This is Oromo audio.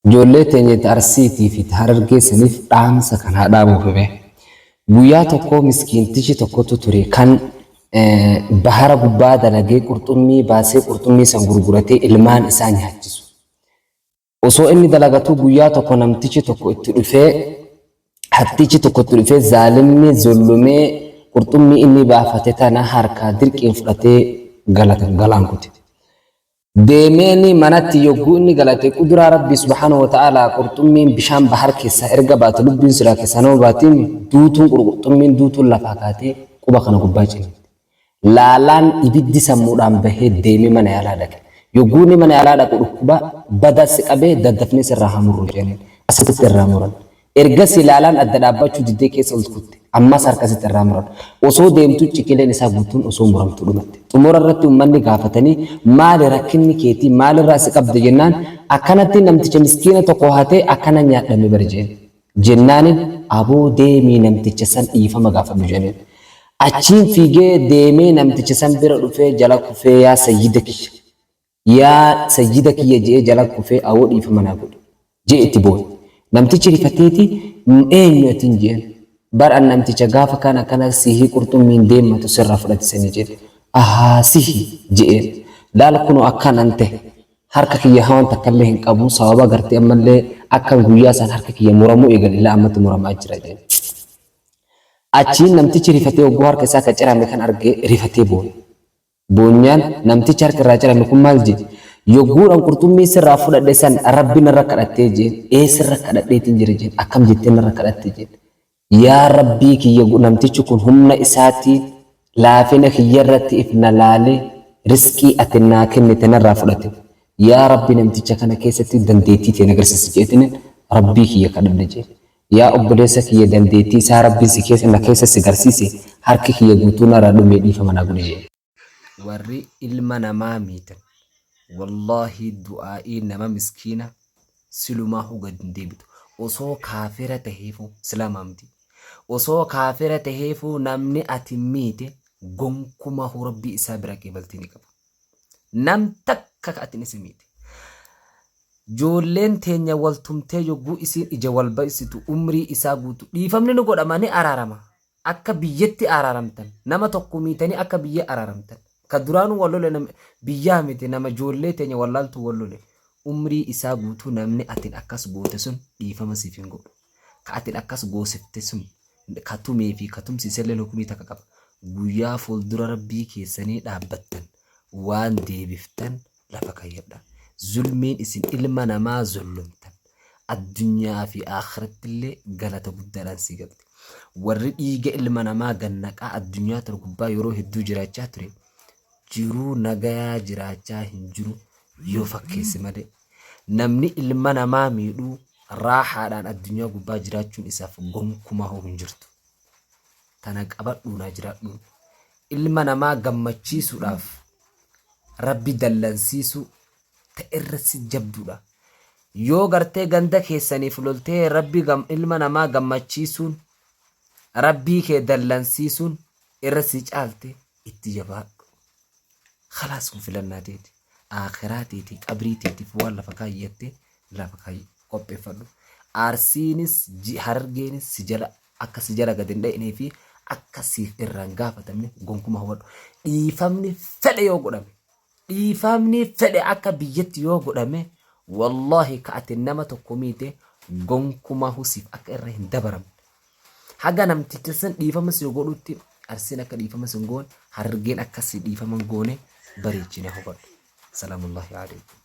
Ijoollee teenya ta Arsiitii fi ta Harargee saniif dhaamsa kan haa dhaamuuf mee. Guyyaa tokko miskiintichi tokkotu ture kan bahara gubbaa dalagee qurxummii baasee qurxummii san gurguratee ilmaan isaa nyaachisu. Osoo inni dalagatuu guyyaa tokko namtichi tokko itti dhufee hattichi tokko itti dhufee zaalimni zollumee qurxummii inni baafate tana harkaa dirqiin fudhatee galatan galaan kute. Deemeeni manatti yogguu inni galate quduraa Rabbii subhaanahu wa ta'aalaa qurxummiin bishaan bahar keessaa erga baate lubbiin silaa keessaa nama baatiimi duutuun qurxummiin duutuun lafaa kaatee quba kana gubbaa ciniinte. Laalaan ibiddi sammuudhaan bahee deemee mana yaalaa dhaqe. Yogguu inni mana yaalaa dhaqu dhukkuba badaa si qabee daddafnee sirraa haa murru jedhaniin. Asitti irraa muran. Ergasii Laalaan adda dhaabbachuu diddee keessa ol kutte. Ammas harka isitti irraa muran. Osoo deemtuu ciqileen isaa guutuun osoo muramtuu dhumatte. Xumura irratti ummanni gaafatanii maali rakkinni keetii maalirraa si qabde jennaan akkanatti namticha miskiina tokko hatee akkana nyaadhame bar jeen. Jennaanin aboo deemii namticha san dhiifama gaafadhu jedheen. Achiin fiigee deemee namticha san bira dhufee jala kufee yaa sayyida kiyya. Yaa sayyida kiyya je'ee jala kufee awoo dhiifama naa godhi. Je'e itti booye. Namtichi rifateeti eenyu atiin je'een. Bar an namticha gaafa kaan akkana sihii qurxummiin deemmatu sirraa fudhate sanii jeen. Ahaa sihi je'een. Laal kunoo akkaan an tahe. Harka kiyya waan takkallee hin qabu sababa gartee ammallee akkan guyyaa san harka kiyya muramuu eegale ilaa ammatti muramaa jira jeen. Achiin namtichi rifatee hogguu harka isaa ka cirame kan arge rifatee booye. Boonyaan namtichi harka irraa cirame kun maal jee? Yogguudhan qurxummii sirraa fudhadhe san Rabbi narra kadhattee jeen. Ee sirra kadhadheetiin jira jeen. Akkam jettee narra kadhatte jeen. Yaa Rabbii kiyya namtichi kun humna isaatiin laafina kiyya irratti if na laalee rizqii ati naa kennite narraa fudhate. Yaa Rabbi namticha kana keessatti dandeettii tee na garsiisi jeetinin Rabbii kiyya kadhadhe jeen. Yaa obboleessa kiyya dandeettii isaa Rabbiin si keessa na keessa si garsiise harki kiyya guutuu narraa dhumee dhiifama naa godhi jeen. Warri ilma namaa miitan wallahi du'aa'ii nama miskiina silumaahuu gad hin deebitu. Osoo kaafira taheefuu islaamaa miti. Osoo kaafira taheefuu namni ati miite gonkumaahuu Rabbii isaa biraa qeebaltii ni qaba. Nam takka ka atin isa miite. Joolleen teenya wal tumtee yogguu isiin ija wal baysitu umrii isaa guutu dhiifamni ni godhama ni araarama. Akka biyyatti araaramtan nama tokko miitanii akka biyya araaramtan. Ka duraanuu wal lole nama biyyaa miti nama joollee teenya wallaaltuu wal lole. Umrii isaa guutuu namni atin akkas goote sun dhiifama siif hin godhu. Ka atin akkas goosifte sun ka tumee fi ka tumsiiselleen hukumii takka qaba. Guyyaa fuuldura Rabbii keessanii dhaabbattan waan deebiftan lafa kayyadha. Zulmiin isin ilma namaa zullumtan addunyaa fi aakhirattillee galata guddaadhaan sii galti. Warri dhiiga ilma namaa gannaqaa addunyaa tana gubbaa yeroo hedduu jiraachaa ture jiruu nagayaa jiraachaa hin jiru yoo fakkeesse malee. Namni ilma namaa miidhuu raahaadhaan addunyaa gubbaa jiraachuun isaaf gonkumaa hin jirtu. Tana qabadhuu naa jiraadhuun. Ilma namaa gammachiisuudhaaf Rabbi dallansiisuu ta irra si jabduudha. Yoo gartee ganda keessaniif loltee Rabbi ilma namaa gammachiisuun Rabbii kee dallansiisuun irra si caalte itti jabaadhu. Khalaas kun filannaa teeti. Aakhiraa teeti qabrii teetiif waan lafa kaayyatte lafa kaayyi qopheeffadhu. Arsiinis Harargeenis si jala akka si jala gad hin dhayinee fi akka siif irraa hin gaafatamne gonkumaa hubadhu. Dhiifamni fedhe yoo godhame, dhiifamni fedhe akka biyyatti yoo godhame, wallaahi ka ati nama tokko miite gonkumaa siif akka irra hin dabaramne. Haga namticha san dhiifama si godhutti Arsiin akka dhiifama si hin goone, Harargeen akka si dhiifama hin goone bareechinee hubadhu. Salaamullahi alaikum.